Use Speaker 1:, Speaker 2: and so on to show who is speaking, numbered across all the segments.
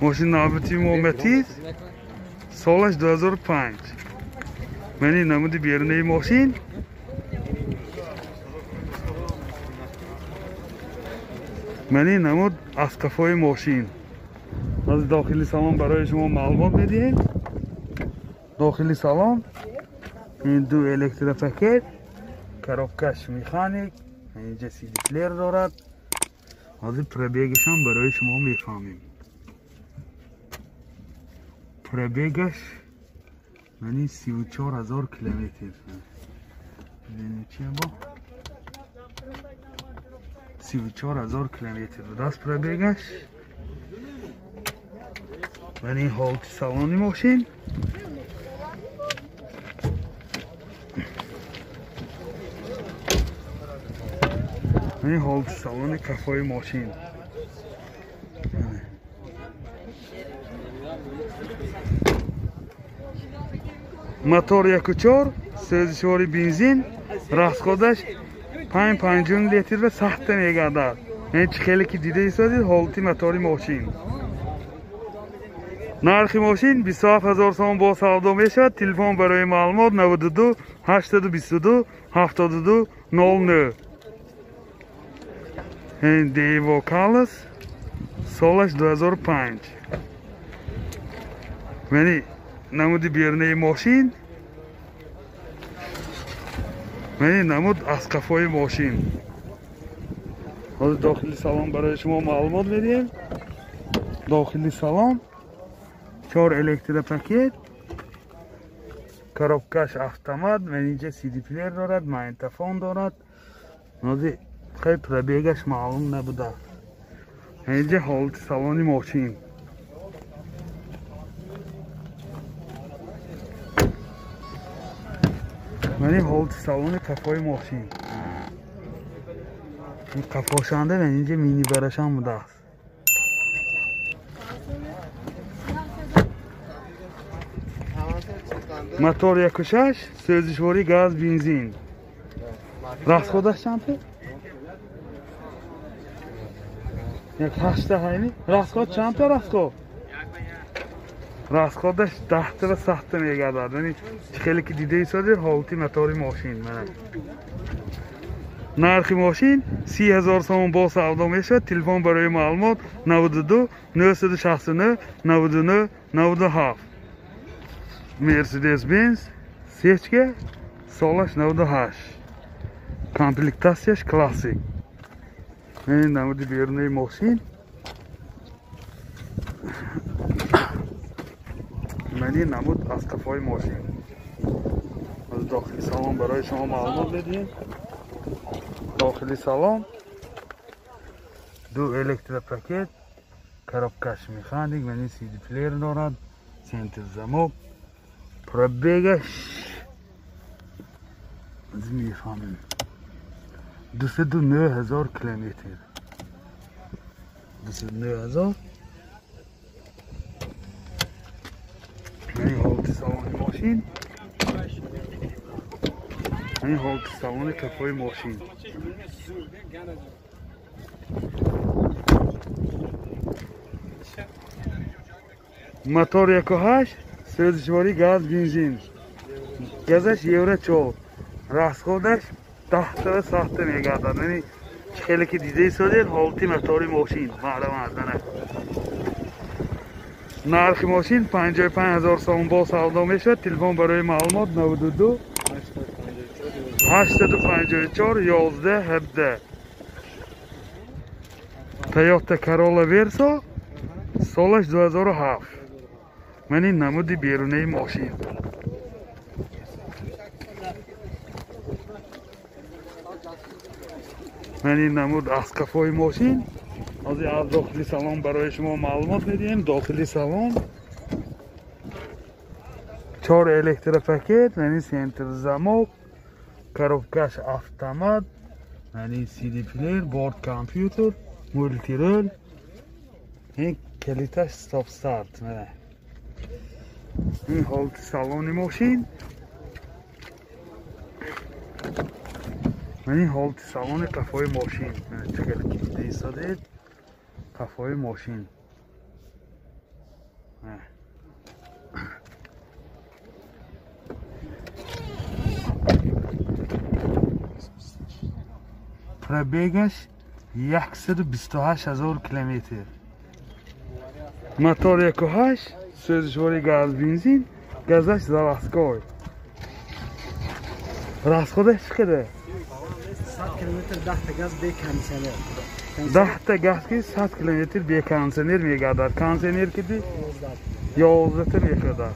Speaker 1: Мошин навбати мо Матиз, солаш 2005. Мани намуди берунаи мошин. Мани намуд аз қафои мошин. Аз дохили салон барои шумо маълумот медиҳем. Дохили салон ин ду электропакет, коробкаш механик, инҷа CD плеер дорад. Ҳозир пробегашам барои шумо мефаҳмем. Пробегаш мани 34 000 километр. Бинем бо 34 000 километр будааст пробегаш. Мани ҳолати салони мошин. Мани ҳолати салони кафои мошин. Мотор 1.4, сӯзишвори бензин, расходаш 5.5 литр ва сахта мегардад. Яъне чӣ хеле ки дида истодед ҳолати мотори мошин. Нархи мошин 27 000 сомон бо савдо мешавад. Телефон барои маълумот 92 822 72 09. Ин Daewoo Kallas, солаш 2005. Мани намуди берунаи мошин. Мани намуд аз қафои мошин. Ҳозир дохили салон барои шумо маълумот медиҳем. Дохили салон 4 электропакет, коробкаш автомат, инҷа CD плеер дорад, магнитофон дорад. Ҳозир хеле пробегаш маълум набудааст. Инҷа ҳолати салони мошин. Мани ҳолати салони қафои мошин. Ин қафошанда ва инҷа минибарашам будааст. Мотор 1.6, сӯзишворӣ газ, бензин. Расходаш чанд? Як ҳашта ҳайни? Расход чанд та расход? Расходаш 10 ва сахта мегардад. Яъне чӣ хеле ки дида истодед ҳолати мотори мошин. Нархи мошин 30 000 сомон бо савдо мешавад. Телефон барои маълумот 92 969 99 97. Mercedes-Benz сечка, солаш 98. Комплектацияш классик. Ин намуди берунаи мошин. Мани намуд аз қафои мошин. Аз дохили салон барои шумо маълумот медиҳем. Дохили салон ду электропакет, коробкаш механик, мани CD плеер дорад, центр замок. Пробегаш аз мефаҳмем 209 000 километр. 209 000. Мани ҳолати салони мошин. Мани ҳолати салони кафои мошин. Мотор 1.8, сӯзишворӣ газ, бензин. Газаш Евро 4. Расходаш 10 ва сахта мегардад. Яъне чӣ хеле ки дида истодед ҳолати мотори мошин. Маълум. Нархи мошин 55 000 сомон бо савдо мешавад. Телефон барои маълумот 92 854 11 17. Toyota Corolla Verso, солаш 2007. Мани намуди берунаи мошин. Мани намуд аз қафои мошин. Ҳозир аз дохили салон барои шумо маълумот медиҳем. Дохили салон 4 электропакет, мани центр замок, коробкаш автомат, мани CD плеер, борт компютер, мултирол, ин калиташ стоп старт. Ин ҳолати салони мошин. Мани ҳолати салони қафои мошин. Чӣ хеле ки дида истодед қафои мошин. Пробегаш 128,000 километр. Мотор 1.8, сӯзишвори газ бензин, газаш заводской. Расходаш чӣ қадар?
Speaker 2: 100 километр 10 та газ бе кондиционер.
Speaker 1: 10 та газ ки 100 километр бе кондиционер мегардад. Кондиционер ки 11 та мехӯрад.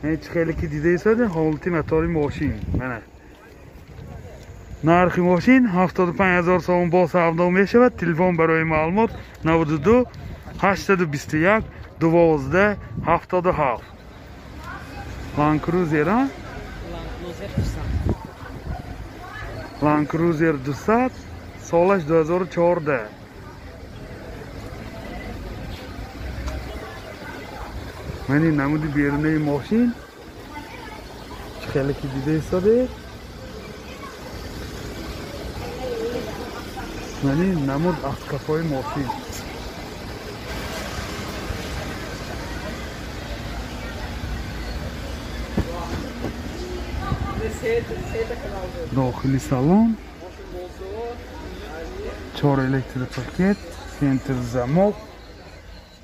Speaker 1: Ин чӣ хеле ки дида истодем, ҳолати мотори мошин. Мана. Нархи мошин 75,000 сомон бо савдо мешавад. Телефон барои маълумот 92 821 12 77. Land Cruiser, а? Land Cruiser 200, солаш 2014. Мани намуди берунаи мошин чӣ хеле ки дида истодед. Мани намуд аз қафои мошин. Дохили салон 4 электропакет, центр замок,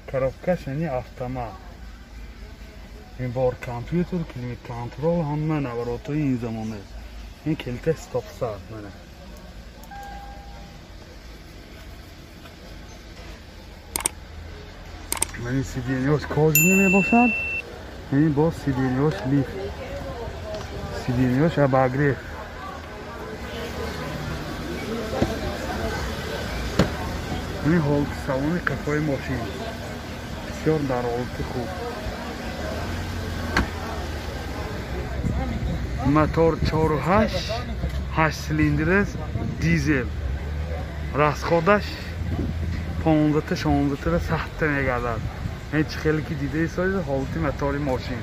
Speaker 1: коробкаш яъне автомат. Ин бор компютер, климат контрол, ҳама наворотҳои ин замона. Ин келта стоп-старт мана. Мани сиденьяш кожаный мебошад, ин боз сиденьяш лифт. Сиденьяш обогрев. Ин ҳолати салони қафои мошин бисёр дар ҳолати хуб. Мотор 4.8, 8 силиндр аст, дизел. Расходаш 15 16 сахта мегардад. Ин чӣ хеле ки дида истодед, ҳолати мотори мошин.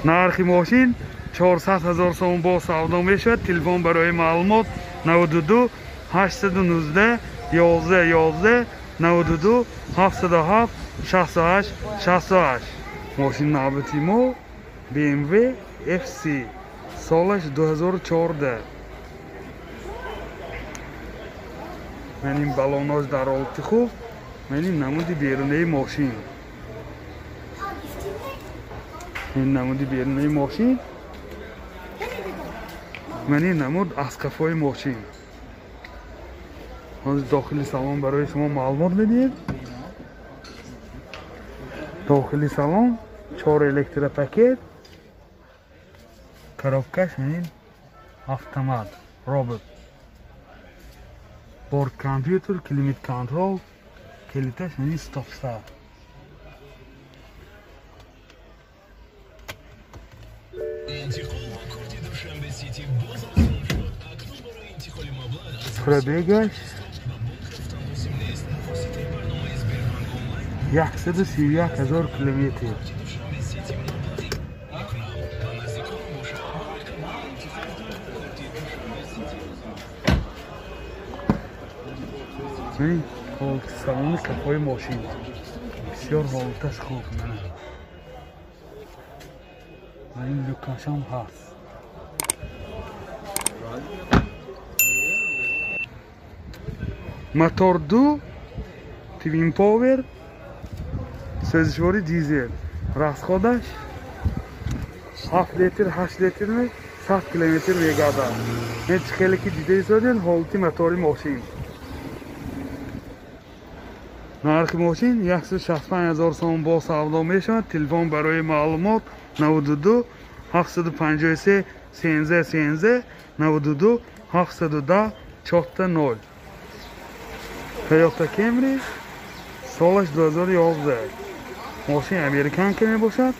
Speaker 1: Нархи мошин 400,000 сомон бо савдо мешавад. Телефон барои маълумот 92 819 11 11 92 707 68 68. Мошин навбати мо BMW FC, солаш 2014. Ман ин балонош дар ҳолати хуб. Ман ин намуди берунаи мошин. Ин намуди берунаи мошин. Ман ин намуд аз қафои мошин. Ҳозир дохили салон барои шумо маълумот медиҳем. Дохили салон 4 электропакет, коробкаш ин автомат, робот, борт компютер, климат контрол, калиташ ин стоп-старт. Пробегаш 131,000 километр. Ин ҳолати салони қафои мошин бисёр ҳолаташ хуб. Мана ин люкашам ҳаст. Мотор 2 Twin Power, сӯзишвори дизел. Расходаш 7 литр 8 литр 100 километр мегардад. Ин чӣ хеле ки дида истодед, ҳолати мотори мошин. Нархи мошин 165,000 сомон бо савдо мешавад. Телефон барои маълумот 92 753 13 13 92 710 4 0. Toyota Camry, солаш 2011. Мошин американка мебошад,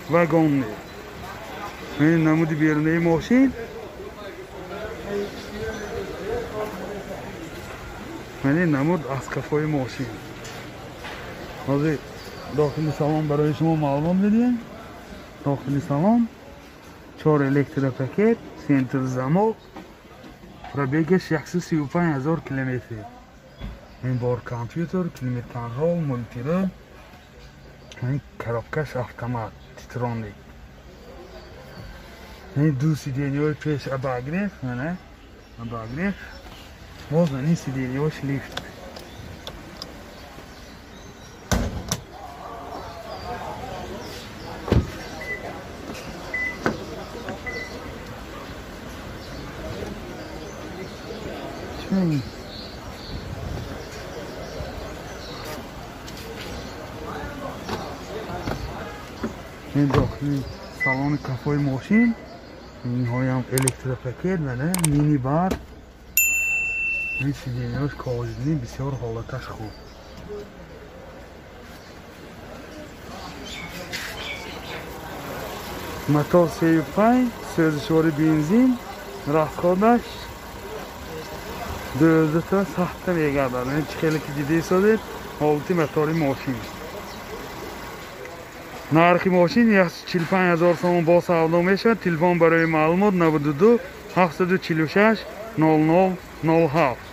Speaker 1: вагонный. Ин намуди берунаи мошин. Мани намуд аз қафои мошин. Ҳозир дохили салон барои шумо маълумот медиҳем. Дохили салон 4 электропакет, центр замок, Пробегаш 135 ҳазор километр. Ин бор компютер, климат-контрол, мультирул. Ин коробкаш автомат, титроник. Ин ду сиденьяҳои пеш обогрев, мана обогрев. Боз ин сиденьяҳош лифт. Ин дохили салони кафои мошин, инҳоям электропакет, мана мини бар. Ин сиденьяш кожини, бисёр ҳолаташ хуб. Мотор 3.5, сӯзишвори бензин, расходаш 12 сахта мегардад. Ин чӣ хеле ки дида истодед, ҳолати мотори мошин. Нархи мошин 145 ҳазор сомон бо савдо мешавад. Телефон барои маълумот 92 746 00 07.